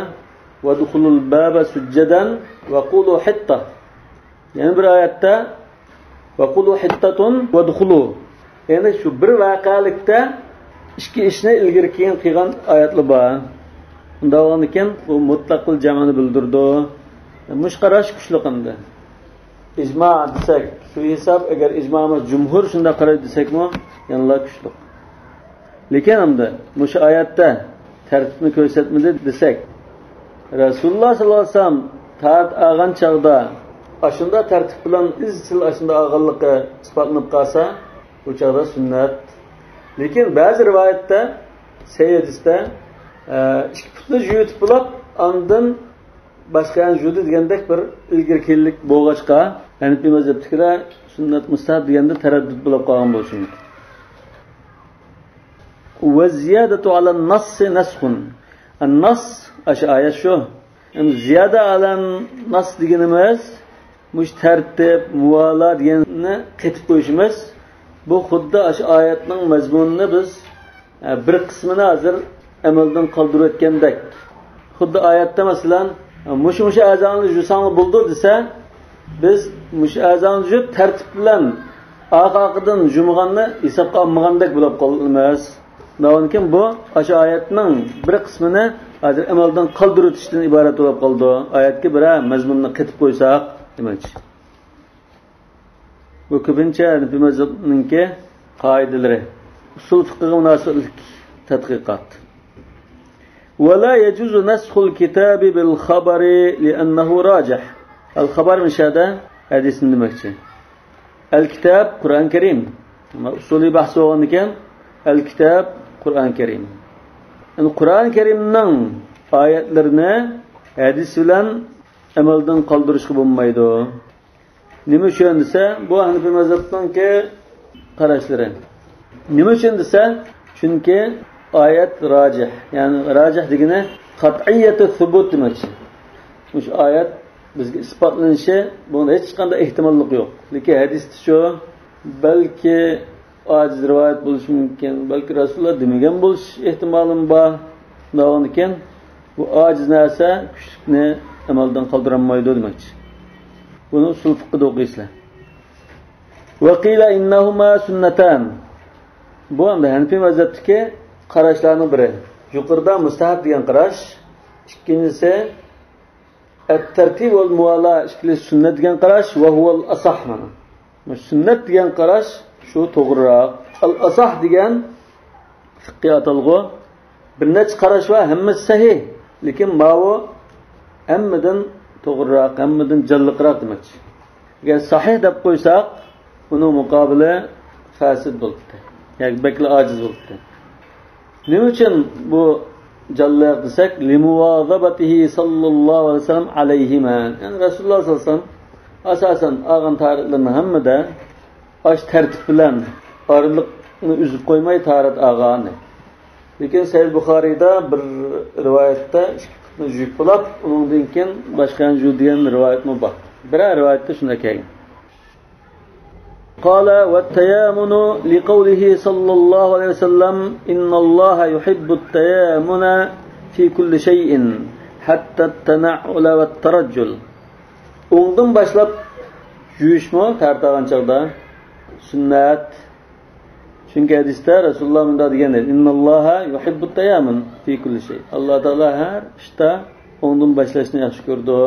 «ۋەدخۇلۇل بابە سۇججەدەن ۋەقۇلۇ ھىتتە». يەنە بىر ئايەتتە «ۋەقۇلۇ ھىتتەتۇن ۋەدخۇلۇ». يەنى شۇ بىر ۋەقەلىكتە ئىككى ئىشنى ئىلگىرى كېيىن قىلغان ئايەتلەر بار. ئۇنداق بولغاندىكىن بۇ مۇتلەقۇل جەمئنى بىلدۈرىدۇ. مۇشۇ قاراش كۈچلۈك ئەمدى. ئىجما دېسەك، شۇ ھېساب، ئەگەر ئىجمامىز جۇمھۇر شۇنداق قارايدۇ دېسەكمۇ، يەنىلا كۈچلۈك. لېكىن ئەمدى مۇشۇ ئايەتتە تەرتىپنى كۆرسەتمىدى دېسەك، رەسۇلۇللا ساللاللاھۇ ئەلەيھى ۋەسەللەم تارت ئالغان چاغدا ئاشۇنداق تەرتىپ بىلەن ئىزچىل ئاشۇنداق ئالغانلىقى ئىسپاتلىنىپ قالسا، ئۇ چاغدا سۈننەت. لېكىن بەزى رىۋايەتتە، سەھىھ ھەدىستە، ئە، ئىككى پۇتنى يۇيۇتۇپ بولاپ، ئاندىن باشقا يەرنى يۇيىدۇ دېگەندەك بىر ئىلگىرى كېيىنلىك بولغاچقا، ھەنىپىي مەزھەپتىكىلەر سۈننەت مۇستەھەب دېگەندە تەرەددۇت بولۇپ قالغان بولۇشى مۇمكىن. «والزيادة على النص نسخ». نەسخ، ئاشۇ ئايەت شۇ. ئەمدى زىيادە ئالەن نەسخ دېگىنىمىز مۇشۇ تەرتىپ، مۇۋالا دېگەننى قېتىپ قويۇشىمىز. بۇ خۇددى ئاشۇ ئايەتنىڭ مەزمۇنىنى بىز، ئە، بىر قىسمىنى ھازىر ئەمەلدىن قالدۇرۇۋەتكەندەك. خۇددى ئايەتتە، مەسىلەن، «مۇشۇ، مۇشۇ ئەزانى يۇساڭلار بولىدۇ» دېسە، بىز مۇشۇ ئەزانى يۇيۇپ تەرتىپ بىلەن ئارقا-ئارقىدىن يۇمىغاننى ھېسابقا ئالمىغاندەك بولۇپ قالىمىز. شۇنداقتىن كېيىن بۇ ئاشۇ ئايەتنىڭ بىر قىسمىنى ھازىر ئەمەلدىن قالدۇرۇۋېتىشتىن ئىبارەت بولۇپ قالىدۇ. ئايەتكە بىرەر مەزمۇننى قېتىپ قويساق دېمەكچى. بۇ كۆپىنچە ھەنىپىي مەزھەپنىڭكى قائىدىلىرى. ئۇسۇل فىقىغا مۇناسىۋەتلىك تەتقىقات. «ولا يجوز نسخ الكتاب بالخبر لأنه راجح». ئەل خەبەر مۇشۇ يەردە ھەدىسنى دېمەكچى. ئەل كىتاب قۇرئان كەرىم. ئۇسۇلىي بەھس بولغاندىكىن، ئەل كىتاب قۇرئان كەرىم. يەنى قۇرئان كەرىمنىڭ ئايەتلىرىنى ھەدىس بىلەن ئەمەلدىن قالدۇرۇشقا بولمايدۇ. نېمە ئۈچۈن دېسە، بۇ ھەنىپىي مەزھەپنىڭكى قاراشلىرى. نېمە ئۈچۈن دېسە، چۈنكى ئايەت راجىھ، يەنى راجىھ دېگىنى قەتئىيەتۇ سۇبۇت دېمەكچى. مۇشۇ ئايەت بىزگە ئىسپاتلىنىشى، بۇنىڭدا ھېچقانداق ئېھتىماللىق يوق. لېكىن ھەدىستە شۇ، بەلكى ئاجىز رىۋايەت بولۇشى مۇمكىن، بەلكى رەسۇلۇللا دېمىگەن بولۇش ئېھتىمالىمۇ بار. شۇنداقكەن، بۇ ئاجىز نەرسە كۈچلۈكنى ئەمەلدىن قالدۇرالمايدۇ دېمەكچى. بۇنى ئۇسۇل فىقھىدا ئوقۇيسىلەر. «وقيل إنهما سنتان». بۇ ئەمدى ھەنىپىي مەزھەپتىكى قاراشلارنىڭ بىرى. يۇقىرىدا مۇستەھەب دېگەن قاراش، ئىككىنچىسى ئەت-تەرتىب ۋەل مۇۋالا، ئىككىلىسى سۈننەت دېگەن قاراش، ۋە ھۇۋەل ئەسەھ مانا. سۈننەت دېگەن قاراش شۇ توغرىراق. ئەل ئەسەھ دېگەن فىقھىي ئاتالغۇ. بىر نەچچە قاراش بار، ھەممىسى سەھىھ. لېكىن ماۋۇ ھەممىدىن توغرىراق، ھەممىدىن جانلىقراق دېمەكچى. ئەگەر سەھىھ دەپ قويساق، ئۇنىڭ مۇقابىلى فاسىد بولىدۇ. ياكى بەكلا ئاجىز بولۇپتۇ. نېمە ئۈچۈن بۇ جانلىق دېسەك، لىمۇۋازابەتىھى ساللاللاھۇ ئەلەيھى ۋەسەللەم ئەلەيھىمە. يەنى رەسۇلۇللا ساللاللاھۇ ئەلەيھى ۋەسەللەم ئاساسەن ئالغان تاھارەتلەرنىڭ ھەممىدە ئاش تەرتىپ بىلەن ئارىلىقنى ئۈزۈپ قويماي تاھارەت ئالغان. لېكىن سەھىھ بۇخارىيدا بىر رىۋايەتتە ئىككى قېتىم يۇيۇپ بولاپ، ئۇنىڭدىن كېيىن باشقا يەنە يۇ دېگەن رىۋايەتمۇ بار. بىرەر رىۋايەتتە شۇنداق كەلگەن. قال: والتيامن لقوله صلى الله عليه وسلم: إن الله يحب التيامن في كل شيء حتى التنعل والترجل. ئوڭدىن باشلاپ يۇيۇشمۇ تارتىدىغان چاغدا سۈننەت. چۈنكى ھەدىستە رەسۇلۇللا مۇنداق دېگەن ئىدى: إن الله يحب التيامن في كل شيء. ئاللا تائالا ھەر ئىشتا ئوڭدىن باشلاشنى ياخشى كۆرىدۇ.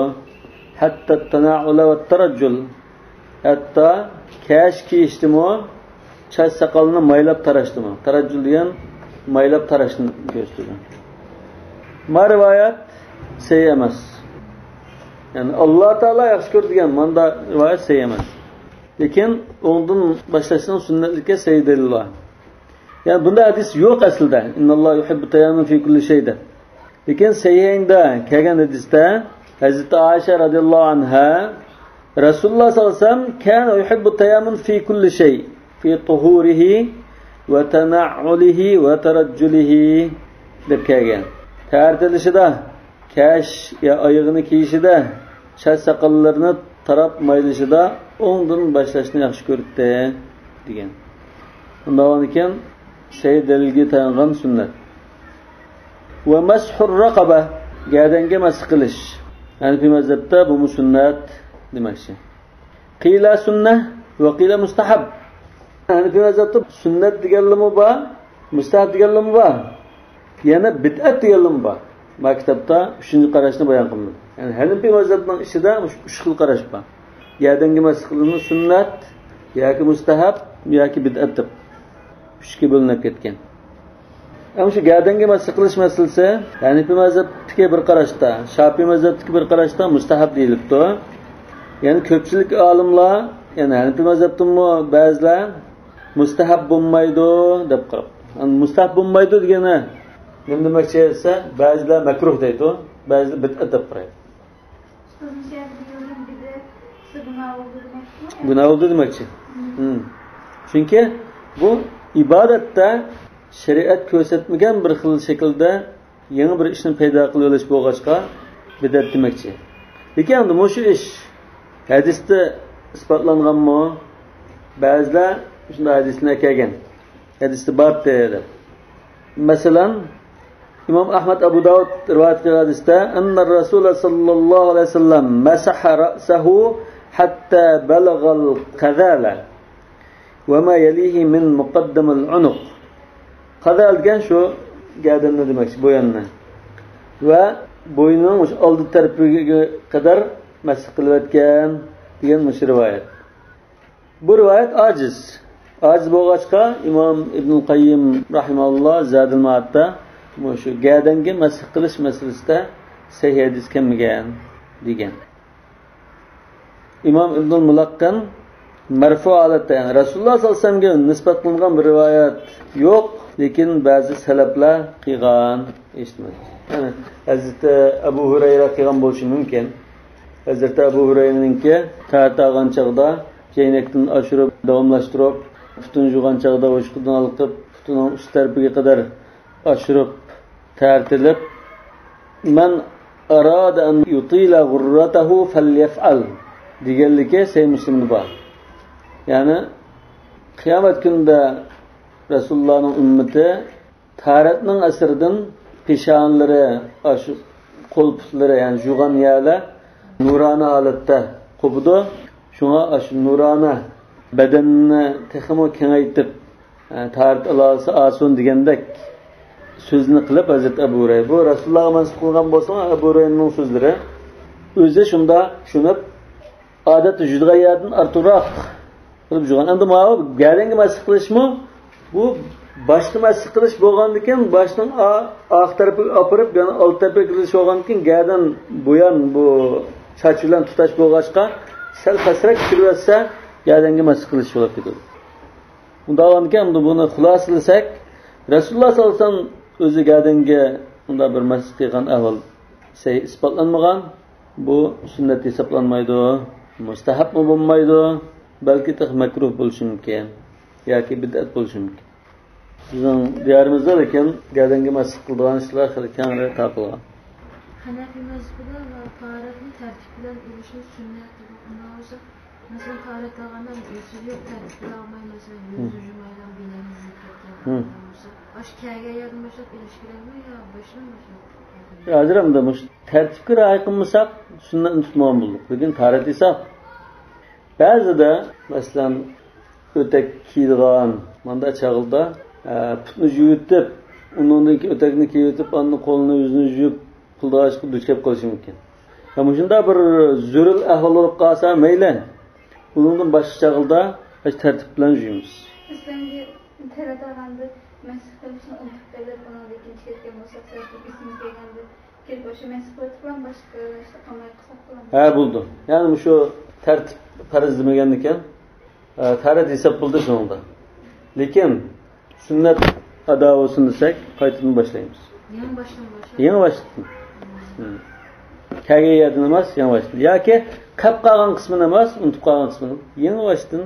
حتى التنعل والترجل. ھەتتا كەش كىيىشتىمۇ چاچ ساقالنى مايلاپ تاراشتىمۇ. تەرەججۇل دېگەن مايلاپ تاراشنى كۆرسىتىدۇ. ما رىۋايەت سەھىھ ئەمەس. يەنى ئاللا تائالا ياخشى كۆرىدىغان ماندا رىۋايەت سەھىھ ئەمەس. لېكىن ئوڭدىن باشلاشنىڭ سۈننەتلىكى سەھىھ دەلىل بار. يەنى بۇنداق ھەدىس يوق ئەسلىدە. إن الله يحب التيامن في كل شيء دەپ. لېكىن سەھىھەيندە كەلگەن ھەدىستە ھەزرىتى ئائىشە رەزىياللاھۇ ئەنھا رەسۇلۇللا ساللاللاھۇ ئەلەيھى ۋەسەللەم كان يحب التيامن في كل شيء في طهوره وتنعله وترجله دەپ كەلگەن. تەھارەت ئېلىشىدا، كەش يا ئايىغىنى كىيىشىدە، چاچ ساقاللىرىنى تاراپ مايلىشىدا ئوڭدىن باشلاشنى ياخشى كۆرەتتى دېگەن. ئۇنداق بولغاندىكىن سەھىھ دەلىلگە تايانغان سۈننەت. ومسح الرقبة، گەدەنگە مەسخ قىلىش. ھەنىفىي مەزھەپتە بۇمۇ سۈننەت دېمەكچى. قيل سنة وقيل مستحب. ھەنىفىي مەزھەپتە سۈننەت دېگەنلىمۇ بار، مۇستەھەب دېگەنلىمۇ بار. يەنە بىدئەت دېگەنلىمۇ بار. ما كىتابتا ئۈچىنچى قاراشنى بايان قىلمىدى. يەنى ھەنىفىي مەزھەپنىڭ ئىچىدە مۇشۇ ئۈچ خىل قاراش بار. گەدەنگە مەسخ قىلىشمۇ سۈننەت ياكى مۇستەھەب ياكى بىدئەت دەپ ئۈچكە بۆلۈنۈپ كەتكەن. ئەمما شۇ گەدەنگە مەسخ قىلىش مەسىلىسى ھەنىفىي مەزھەپتىكى بىر قاراشتا، شاپىئىي مەزھەپتىكى بىر قاراشتا مۇستەھەب دېيىلىپتۇ. يەنى كۆپچىلىك ئالىملار، يەنى ھەنىفىي مەزھەپتىنمۇ بەزىلەر مۇستەھەب بولمايدۇ دەپ قاراپتۇ. يەنى مۇستەھەب بولمايدۇ دېگىنى نېمە دېمەكچى دېسە، بەزىلەر مەكرۇھ دەيدۇ، بەزىلەر بىدئەت دەپ قارايدۇ. گۇناھ بولدى دېمەكچى. ھىم. چۈنكى بۇ ئىبادەتتە شەرىئەت كۆرسەتمىگەن بىر خىل شەكىلدە يېڭى بىر ئىشنى پەيدا قىلىۋېلىش بولغاچقا، بىدئەت دېمەكچى. لېكىن ئەمدى مۇشۇ ئىش ھەدىستە ئىسپاتلانغانمۇ؟ بەزىلەر شۇنداق ھەدىسلەر كەلگەن. ھەدىستە بار دەپ. مەسىلەن، ئىمام ئەھمەد، ئەبۇ داۋۇد رىۋايەت قىلغان ھەدىستە، أن الرسول صلى الله عليه وسلم مسح رأسه حتى بلغ الخذال وما يليه من مقدم العنق. خەزەل دېگەن شۇ گەدەننى دېمەكچى، بويۇننى. ۋە بوينىنىڭ مۇشۇ ئالدى تەرىپىگە قەدەر مەسخ قىلىۋەتكەن دېگەن مۇشۇ رىۋايەت. بۇ رىۋايەت ئاجىز. ئاجىز بولغاچقا، ئىمام ئىبنۇل قەييىم رەھىمەھۇللا زادۇل مائادتا مۇشۇ گەدەنگە مەسخ قىلىش مەسىلىسىدە سەھىھ ھەدىس كەلمىگەن دېگەن. ئىمام ئىبنۇل مۇلەققىن مەرفۇ ھالەتتە، يەنى رەسۇلۇللا ساللاللاھۇ ئەلەيھى ۋەسەللەمگە نىسبەت قىلىنغان بىر رىۋايەت يوق، لېكىن بەزى سەلەپلەر قىلغان، ئېيتمىدى. يەنى ھەزرىتى ئەبۇ ھۇرەيرە قىلغان بولۇشى مۇمكىن. ھەزرىتى ئەبۇ ھۇرەيرىنىڭكى تەھارەت ئالغان چاغدا چەينەكتىن ئاشۇرۇپ، داۋاملاشتۇرۇپ، پۇتىنى يۇغان چاغدا ھوشقىدىن ھالقىپ، پۇتىنىڭ ئۈست تەرىپىگە قەدەر ئاشۇرۇپ تەھارەت ئېلىپ، مەن ئارادە ئەن يۇتىلە غۇررەتەھۇ فەليەفئەل دېگەنلىكى سەھىھ مۇسلىمدا بار. يەنى قىيامەت كۈنىدە رەسۇلۇللانىڭ ئۈممىتى تەھارەتنىڭ ئەسىرىدىن پېشانىلىرى، ئاشۇ قول پۇتلىرى، يەنى يۇغان يەرلەر نۇرانە ھالەتتە قوپىدۇ. شۇڭا ئاشۇ نۇرانە بەدەننى تېخىمۇ كېڭەيتىپ، تارىت ئالاسى ئاسۇن دېگەندەك سۆزنى قىلىپ ھەزرىتى ئەبۇ ھۇرەيرە. بۇ رەسۇلۇللاغا مەنسۇپ قىلغان بولسىمۇ، ئەبۇ ھۇرەيرىنىڭ سۆزلىرى. ئۆزى شۇنداق چۈشىنىپ، ئادەتتە يۈرىدىغان يەردىن ئارتۇقراق قىلىپ يۇغان. ئەمدى ماۋۇ گەدەنگە مەسخ قىلىشمۇ، بۇ باشقا مەسخ قىلىش بولغاندىكىن، باشنىڭ ئا-، ئارقا تەرىپىگە ئاپىرىپ، يەنە ئالدى تەرىپىگە كىرگۈزۈش بولغاندىكىن، گەدەن بۇيان بۇ چاچ بىلەن تۇتاش بولغاچقا، سەل پەسرەك چۈشۈرۈۋەتسە، گەدەنگە مەسخ قىلىش بولۇپ كېتىدۇ. ئۇنداق بولغاندىكىن، ئەمدى بۇنى خۇلاسىلىسەك، رەسۇلۇللا ساللاللاھۇ ئەلەيھى ۋەسەللەم ئۆزى گەدەنگە ئۇنداق بىر مەسخ قىلغان ئەھۋال سەھىھ ئىسپاتلانمىغان. بۇ سۈننەت ھېسابلانمايدۇ، مۇستەھەبمۇ بولمايدۇ، بەلكى تېخى مەكرۇھ بولۇشى مۇمكىن ياكى بىدئەت بولۇشى مۇمكىن. بىزنىڭ دىيارىمىزدا لېكىن گەدەنگە مەسخ قىلىدىغان ئىشلار خېلى كەڭرى تارقالغان. ھەنەفىي مەزھىپىدە تاھارەتنى تەرتىپ بىلەن ئېلىشنى سۈننەت دەپ ئۇقۇملار بولسا، مەسىلەن، تاھارەت ئالغاندا ئۆزى يوق تەرتىپ بىلەن ئالماي، مەسىلەن، يۈزىنى يۇمايلا بىلەن يۇيۇپ كەتكەن ئادەم بولسا، ئاشۇ كەلگەن يەردىن باشلاپ ئېلىش كېرەكمۇ يا باشتىن باشلاپ؟ ھازىر ئەمدى مۇشۇ تەرتىپكە رىئايە قىلمىساق، سۈننەتنى تۇتمىغان بولدۇق. لېكىن تاھارەت دېسەك، بەزىدە، مەسىلەن، ئۆتەك كىيىدىغان مانداق چاغدا، ئە، پۇتنى يۇيۇۋېتىپ، ئۇنىڭدىن كېيىن ئۆتەكنى كىيىۋېتىپ، ئاندىن قولىنى، يۈزىنى يۇيۇپ، قىلىدىغان ئىشقا دۇچ كېلىپ قېلىشى مۇمكىن. ھە، مۇشۇنداق بىر زۆرۈر ئەھۋال بولۇپ قالسا، مەيلى، ئۇنىڭدىن باشقا چاغدا تەرتىپ بىلەن يۇيىمىز. بىز سەنگە تەرەت ئالغاندا مەسىھ قىلىشنى ئۇنتۇپ قېلىپ، ئۇنىڭدىن كېيىن چىقىپ كەتكەن بولساق، سەل ئېسىمىزگە كەلگەندە، كېلىپ ئاشۇ مەسىھ قىلىۋېتىپلا باشقا ئىشلار قىلماي قىلساق بولامدۇ؟ ھە، بولىدۇ. يەنى مۇشۇ تەرتىپ پەرز دېمىگەندىكىن، ئە، تەرەت ھېساب بولىدۇ شۇنىڭدا. لېكىن سۈننەت ئادا بولسۇن دېسەك، قايتىدىن باشلايمىز. يېڭى باشتىن باشلاپ. يېڭى باشتىن. ھىم. كەلگەن يەردىن ئەمەس، يېڭى باشتىن. ياكى قېلىپ قالغان قىسمىنى ئەمەس، ئۇنتۇپ قالغان قىسمىنى. يېڭى باشتىن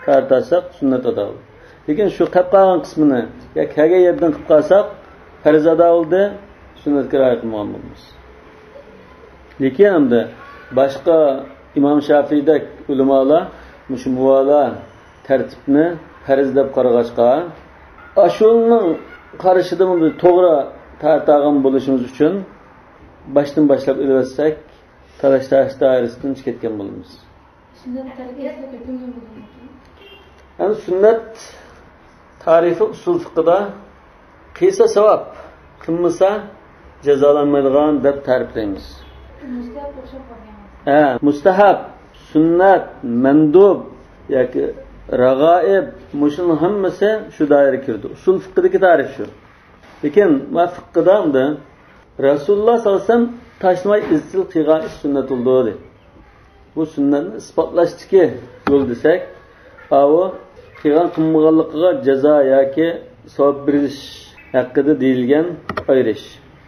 تەرەت ئالساق سۈننەت ئادا بولىدۇ. لېكىن شۇ قېلىپ قالغان قىسمىنى يا كەلگەن يەردىن قىلىپ قالساق، پەرز ئادا بولدى، سۈننەتكە رىئايە قىلمىغان بولىمىز. لېكىن ئەمدى باشقا ئىمام شافىئىدەك ئۆلىمالار مۇشۇ مۇۋالا تەرتىپنى پەرز دەپ قارىغاچقا، ئاشۇنىڭ قارىشىدىمۇ بىز توغرا تەرەت ئالغان بولۇشىمىز ئۈچۈن باشتىن باشلاپ ئېلىۋەتسەك، تالاش-تارتىش دائىرىسىدىن چىقىپ كەتكەن بولىمىز. سۈننەت تەرىپى ئېسىلىپ ئۆتۈلگەن بولۇشى مۇمكىن. يەنى سۈننەت تەرىپى ئۇسۇل فىقىدا قىلسا ساۋاب، قىلمىسا جازالانمايدىغان دەپ تەرىپلەيمىز. مۇستەھەب ئوخشاپ قالغان. ھە، مۇستەھەب، سۈننەت، مەندۇب ياكى رەغائىب، مۇشۇنىڭ ھەممىسى شۇ دائىرىگە كىرىدۇ. ئۇسۇل فىقىدىكى تەرىپ شۇ. لېكىن ما فىقىدا ئەمدى رەسۇلۇللا ساللاللاھۇ ئەلەيھى ۋەسەللەم تاشلىماي ئىزچىل قىلغان ئىش سۈننەت بولىدۇ، دەيدۇ. بۇ سۈننەتنى ئىسپاتلاشتىكى يول دېسەك، ئاۋۇ قىلغان قىلمىغانلىقىغا جازا ياكى ساۋاب بېرىلىش ھەققىدە دېيىلگەن ئايرىش.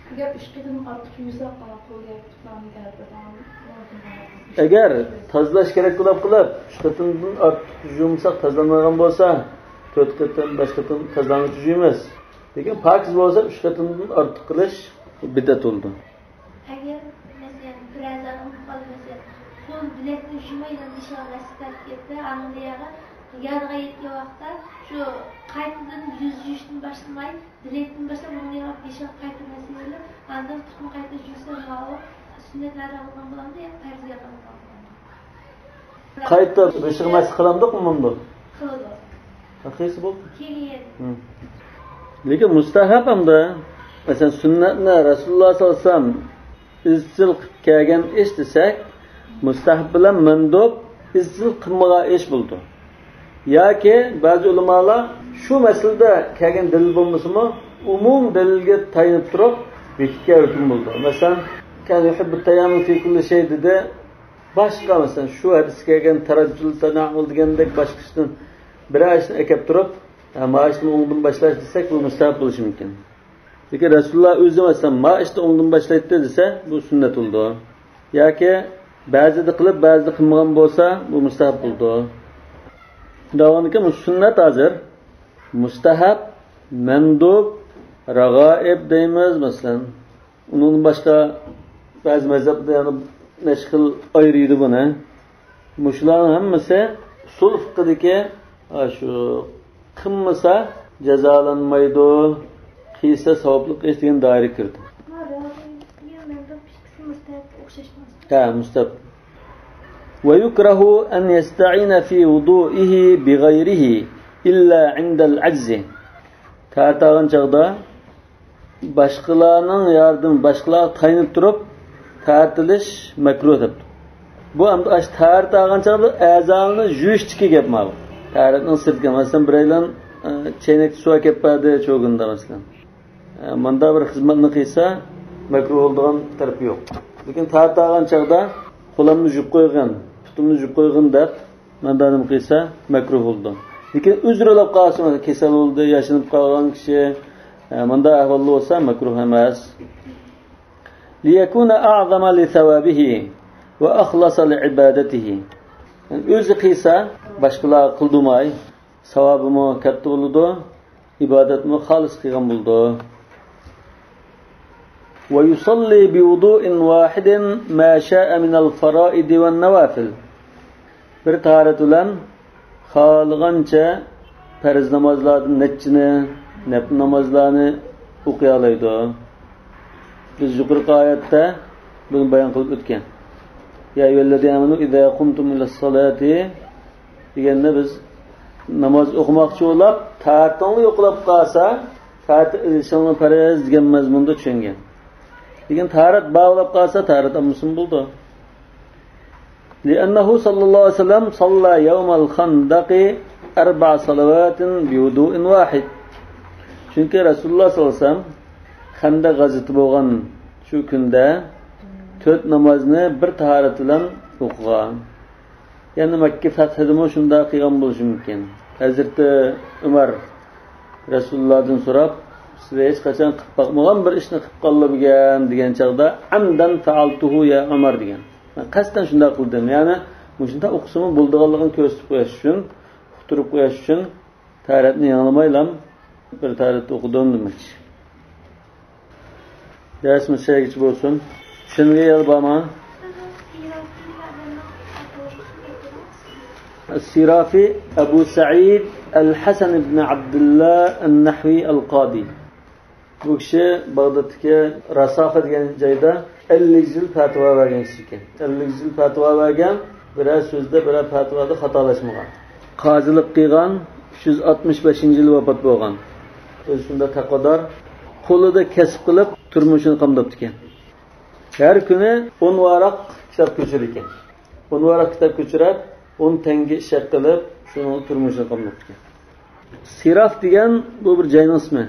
ئەگەر ئۈچ قېتىم ئارتۇق يۇيساق، قول ياكى پۇتلارنى تەرەت ئالغان. ئەگەر تازىلاش كېرەك بولۇپ قېلىپ، ئۈچ قېتىمدىن ئارتۇق يۇمىساق تازىلانمايدىغان بولسا، تۆت قېتىم، بەش قېتىم تازىلانغۇچە يۇيىمىز. لېكىن پاكىز بولسا، ئۈچ قېتىمدىن ئارتۇق قىلىش بىدئەت بولىدۇ. ئەگەر، مەسىلەن، بىرەرلەر ئۇنتۇپ قالدى، مەسىلەن، قول بىلەكنى يۇمايلا بېشىغا مەسىھ تارتىپ كەتتى، ئاندىن يەرگە يەتكەن ۋاقىتتا شۇ قايتىدىن يۈز يۇيۇشتىن باشلىماي، بىلەكتىن باشلاپ ئۇنىڭ يەرگە بېشىغا قايتا مەسىھ ئېلىپ، ئاندىن پۇتىنى قايتا يۇيسا، ماۋۇ سۈننەت ئادا قىلغان بولامدۇ يا پەرز ئادا قىلغان بولامدۇ؟ قايتا بېشىغا مەسىھ قىلامدۇ، قىلمامدۇ؟ قىلىدۇ. ھە، قىلسا بولدى. كېيىن. ھىم. لېكىن مۇستەھەب ئەمدى، مەسىلەن، سۈننەتنى رەسۇلۇللا ساللاللاھۇ ئەلەيھى ۋەسەللەم ئىزچىل قىلىپ كەلگەن ئىش دېسەك، مۇستەھەب بىلەن مەندۇب ئىزچىل قىلمىغان ئىش بولىدۇ. ياكى بەزى ئۆلىمالار شۇ مەسىلىدە كەلگەن دەلىل بولمىسىمۇ، ئومۇمىي دەلىلگە تايىنىپ تۇرۇپ بېكىتكەن ھۆكۈم بولىدۇ. مەسىلەن، كان يۇھىببۇت تەيەممۇم فى كۇللى شەي دېدى. باشقا، مەسىلەن، شۇ ھەدىستە كەلگەن تەرەججۇل تەنەئۇل دېگەندەك باشقا ئىشتىن بىرەر ئىشنى ئەكەپ تۇرۇپ، ھە، ما ئىشنى ئوڭدىن باشلاش دېسەك، بۇ مۇستەھەب بولۇشى مۇمكىن. لېكىن رەسۇلۇللا ئۆزى، مەسىلەن، ما ئىشنى ئوڭدىن باشلايتتى دېسە، بۇ سۈننەت بولىدۇ. ياكى بەزىدە قىلىپ، بەزىدە قىلمىغان بولسا، بۇ مۇستەھەب بولىدۇ. دەۋامىدىكى بۇ سۈننەت ھازىر مۇستەھەب، مەندۇب، رەغائىب دەيمىز، مەسىلەن. ئۇنىڭدىن باشقا بەزى مەزھەپلەردە يەنە نەچچە خىل ئايرىيدۇ بۇنى. مۇشۇلارنىڭ ھەممىسى ئۇسۇل فىقھىدىكى، ئاشۇ قىلمىسا جازالانمايدۇ، قىلسا ساۋابلىق ئىش دېگەن دائىرىگە كىرىدۇ. ھە، مۇستەھەب. ويكره أن يستعين في وضوئه بغيره إلا عند العجز. تەھارەت ئالغان چاغدا باشقىلارنىڭ ياردىمى، باشقىلارغا تايىنىپ تۇرۇپ تەھارەت ئېلىش مەكرۇھ دەپتۇ. بۇ ئەمدى ئاشۇ تەھارەت ئالغان چاغدا ئەزالارنى يۇيۇشتىكى گەپ ماۋۇ. تەھارەتنىڭ سىرتىغا، مەسىلەن، بىرەيلەن، ئە، چەينەكتە سۇ ئەكەپ بەردى چوگۇندا، مەسىلەن. ئە، مۇنداق بىر خىزمەتنى قىلسا مەكرۇھ بولىدىغان تەرىپى يوق. لېكىن تەھارەت ئالغان چاغدا قولۇمنى يۇيۇپ قويغىن، پۇتۇمنى يۇيۇپ قويغىن دەپ مۇنداق نېمە قىلسا مەكرۇھ بولىدۇ. لېكىن ئۆزرە بولۇپ قالسا، كېسەل بولدى، ياشىنىپ قالغان كىشى، ئە، مۇنداق ئەھۋالدا بولسا مەكرۇھ ئەمەس. ليكون أعظم لثوابه وأخلص لعبادته. يەنى ئۆزى قىلسا، باشقىلارغا قىلدۇرماي، ساۋابىمۇ كاتتا بولىدۇ، ئىبادەتمۇ خالىس قىلغان بولىدۇ. ويصلي بوضوء واحد ما شاء من الفرائض والنوافل. بىر تاھارەت بىلەن خالىغانچە پەرز نامازلاردىن نەچچىنى، نەپلى نامازلارنى ئوقۇيالايدۇ. بىز يۇقىرىقى ئايەتتە بۇنى بايان قىلىپ ئۆتكەن. يا أيها الذين آمنوا إذا قمتم إلى الصلاة دېگەندە، بىز ناماز ئوقۇماقچى بولۇپ، تاھارىتىڭلار يوقىلاپ قالسا، تاھارەت ئېلىشىڭلار پەرز دېگەن مەزمۇندا چۈشەنگەن. لېكىن تاھارەت بار بولۇپ قالسا، تاھارەت ئالمىسىمۇ بولىدۇ. لأنه صلى الله عليه وسلم صلى يوم الخندق أربع صلوات بوضوء واحد. چۈنكى رەسۇلۇللاھ سەللەللاھۇ ئەلەيھى ۋەسەللەم خەندەق غەزۋىتى بولغان شۇ كۈندە تۆت نامازنى بىر تاھارەت بىلەن ئوقۇغان. يەنى مەككە فەتھىدىمۇ شۇنداق قىلغان بولۇشى مۇمكىن. ھەزرىتى ئۆمەر رەسۇلۇللاھدىن سوراپ، سىلەر ھېچقاچان قىلىپ باقمىغان بىر ئىشنى قىلىپ قالدىمىكىن دېگەن چاغدا، عمدا فعلته يا عمر دېگەن. مەن قەستەن شۇنداق قىلدىم. يەنى مۇشۇنداق ئوقۇسىمۇ بولىدىغانلىقىنى كۆرسىتىپ قويۇش ئۈچۈن، ئۇقتۇرۇپ قويۇش ئۈچۈن تاھارەتنى يېڭىلىمايلا بىر تاھارەتتە ئوقۇدۇم دېمەكچى. دەرسىمىز شەيگىچە بولسۇن. چۈشەنگەن يەر بارمۇ؟ السرافي أبو سعيد الحسن بن عبد الله النحوي القاضي. بۇ كىشى باغدادتىكى راسافە دېگەن جايدا ئەللىك يىل پەتىۋا بەرگەن كىشى ئىكەن. ئەللىك يىل پەتىۋا بەرگەن، بىرەر سۆزدە، بىرەر پەتىۋادا خاتالاشمىغان. قازىلىق قىلغان، ئۈچ يۈز ئاتمىش بەشىنچى يىلى ۋاپات بولغان. ئۆزى شۇنداق تەقۋادار، قولىدا كەسىپ قىلىپ تۇرمۇشىنى قامداپتىكەن. ھەر كۈنى ئون ۋاراق كىتاب كۆچۈرىدىكەن. ئون ۋاراق كىتاب كۆچۈرۈپ، ئون تەڭگە ئىش ھەق قىلىپ، شۇنىڭ تۇرمۇشىنى قامداپتىكەن. سىراف دېگەن بۇ بىر جاينىڭ ئىسمى.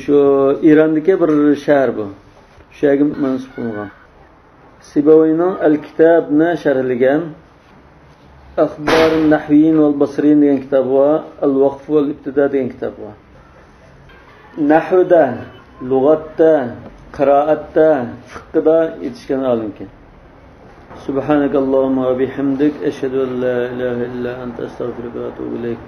شۇ ئىراندىكى بىر شەھەر بۇ. شۇ يەرگە مەنسۇپ قىلىنغان. سىباۋىينىڭ ئەل-كىتابنى شەرھلىگەن، ئەخبارۇن نەھۋىيين ۋەل باسرىيين دېگەن كىتابى بار، ئەل-ۋەقف ۋەل ئىبتىدا دېگەن كىتابى بار. نەھۋدا، لۇغەتتە، قىرائەتتە، فىققىدا يېتىشكەن ئالىمكەن. سبحانك اللهم وبحمدك، أشهد أن لا إله إلا أنت، أستغفرك وأتوب إليك.